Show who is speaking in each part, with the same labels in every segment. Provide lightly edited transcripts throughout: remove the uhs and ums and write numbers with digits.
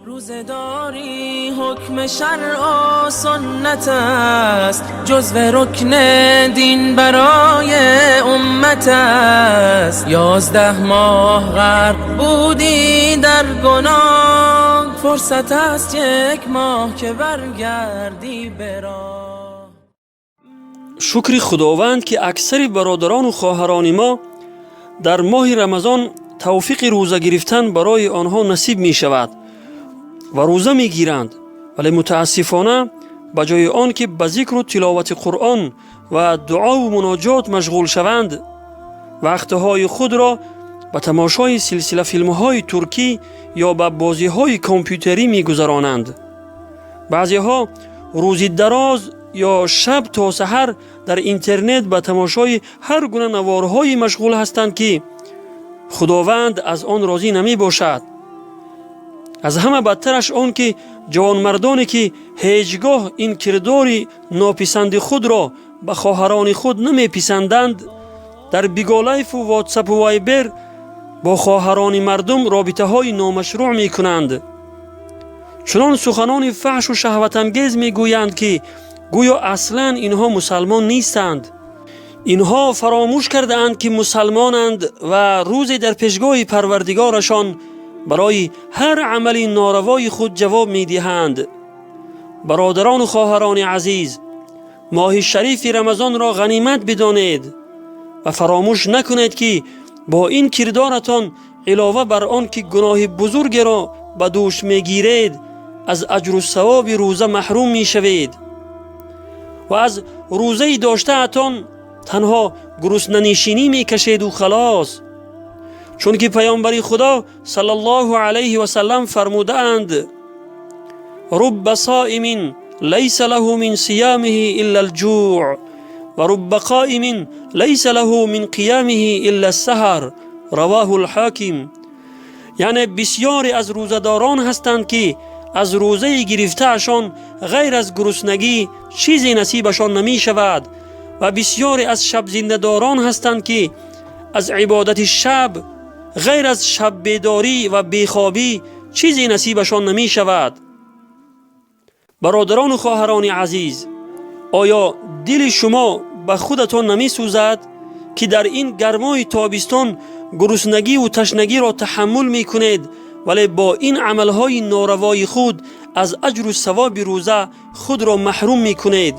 Speaker 1: Рӯзадорӣ ҳукми шаръу суннат аст, ҷузви рукни дин барои уммат аст. 11 моҳ ғарқ будӣ дар гуноҳ, фурсат аст як моҳ ки баргардӣ ба роҳ.
Speaker 2: Шукри Худованд, ки аксари бародарону хоҳарони мо дар моҳи Рамазон тавфиқи рӯза гирифтан барои онҳо насиб мешавад ва рӯза мегиранд, вале мутаассифона ба ҷои он ки ба зикру тиловати Қуръон ва дуову муноҷот машғул шаванд, вақтҳои худро ба тамошои силсила филмҳои туркӣ ё ба бозиҳои компютерӣ мегузаронанд. Баъзеҳо рӯзи дароз ё шаб то саҳар дар интернет ба тамошои ҳар гуна наворҳое машғул ҳастанд, ки Худованд аз он розӣ намебошад. Аз ҳама бадтараш он ки ҷавонмардоне, ки ҳеҷ гоҳ ин кирдори нописанди худро ба хоҳарони худ намеписанданд, дар Биголайфу Ватсапу Вайбер бо хоҳарони мардум робитаҳои номашрӯъ мекунанд, чунон суханони фаҳшу шаҳватангез мегӯянд, ки гӯё аслан инҳо мусалмон нестанд. Инҳо фаромӯш кардаанд, ки мусалмонанд ва рӯзе дар пешгоҳи Парвардигорашон барои ҳар амали норавои худ ҷавоб медиҳанд. Бародарону хоҳарони азиз, моҳи шарифи Рамазонро ғанимат бидонед ва фаромӯш накунед, ки бо ин кирдоратон илова бар он ки гуноҳи бузургеро ба дӯш мегиред, аз аҷру савоби рӯза маҳрум мешавед ва аз рӯзаи доштаатон танҳо гуруснанишинӣ мекашеду халос. Чунки Паёмбари Худо саллаллоҳу алайҳи васаллам фармудаанд: «Рубба соимин лайса лаҳу мин сиямиҳи илла алҷӯъ ва рубба қоимин лайса лаҳу мин қиямиҳи илла ассаҳар». Равоҳу Лҳоким. Яъне бисьёре аз рӯзадорон ҳастанд, ки аз рӯзаи гирифтаашон ғайр аз гуруснагӣ чизе насибашон намешавад ва бисьёре аз шабзиндадорон ҳастанд, ки аз ибодати шаб ғайр аз шаббедорӣ ва бехобӣ чизе насибашон намешавад. Бародарону хоҳарони азиз, оё дили шумо ба худатон намесӯзад, ки дар ин гармои тобистон гуруснагиву ташнагиро таҳаммул мекунед, вале бо ин амалҳои норавои худ аз аҷру савоби рӯза худро маҳрум мекунед?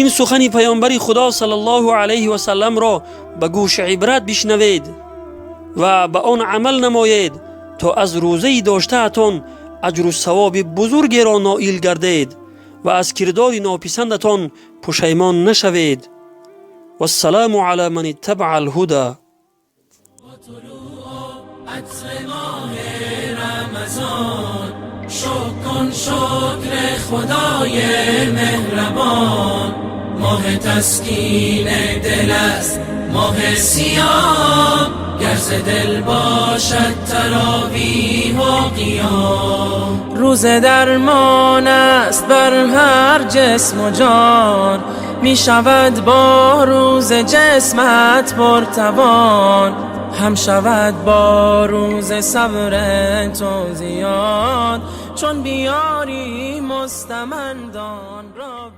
Speaker 2: Ин сухани Паёмбари Худо саллаллоҳу алайҳи васалламро ба гӯши ибрат бишнавед ва ба он амал намоед, то аз рӯзаи доштаатон аҷру савоби бузургеро ноил гардед ва аз кирдори нописандатон пушаймон нашавед. Вассалому ала ман иттабаа алҳуда.
Speaker 1: عطر ماه رمضان، شکر کن شکر خدای مهربان. ماه تسکین دل است ماه صیام، گر ز دل باشد تراویح و قیام. روزه درمان است بر هر جسم و جان، می شود با روزه جسمت پرتوان، هم شود با روزه صبر تو زیاد، چون بیاری مستمندان را.